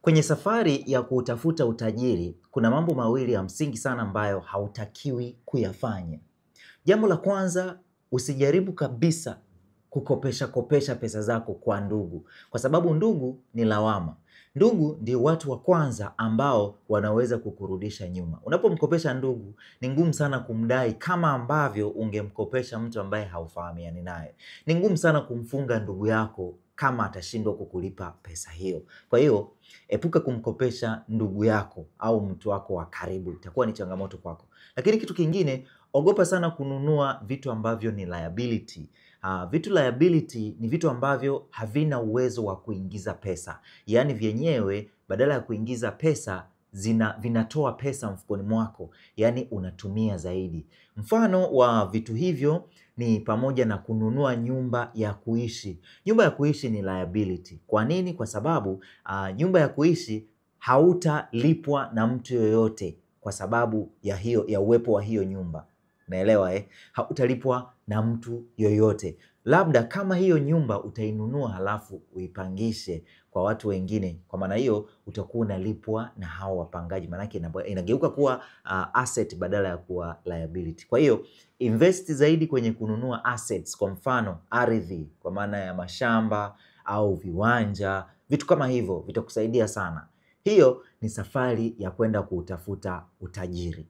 Kwenye safari ya kuutafuta utajiri, kuna mambo mawili ya msingi sana ambayo hautakiwi kuyafanya. Jambo la kwanza, usijaribu kabisa kukopesha kopesha pesa zako kwa ndugu, kwa sababu ndugu ni lawama. Ndugu ndio watu wa kwanza ambao wanaweza kukurudisha nyuma. Unapomkopesha ndugu, ni ngumu sana kumdai kama ambavyo ungemkopesha mtu ambaye haufahamiani naye. Ni ngumu sana kumfunga ndugu yako kama atashindwa kukulipa pesa hiyo. Kwa hiyo, epuka kumkopesha ndugu yako au mtu wako wa karibu, itakuwa ni changamoto kwako. Lakini kitu kingine, ogopa sana kununua vitu ambavyo ni liability. Vitu liability ni vitu ambavyo havina uwezo wa kuingiza pesa. Yaani vyenyewe badala ya kuingiza pesa vinatoa pesa mfukoni mwako, yaani unatumia zaidi. Mfano wa vitu hivyo ni pamoja na kununua nyumba ya kuishi. Nyumba ya kuishi ni liability. Kwa nini? Kwa sababu nyumba ya kuishi hautalipwa na mtu yoyote kwa sababu ya hiyo, ya uwepo wa hiyo nyumba. Naelewa eh? Hautalipwa na mtu yoyote. Labda kama hiyo nyumba utainunua halafu uipangishe kwa watu wengine. Kwa maana hiyo utakuwa unalipwa na hao wapangaji. Maanake inageuka kuwa asset badala ya kuwa liability. Kwa hiyo invest zaidi kwenye kununua assets, kwa mfano ardhi, kwa maana ya mashamba au viwanja, vitu kama hivyo vitakusaidia sana. Hiyo ni safari ya kwenda kuutafuta utajiri.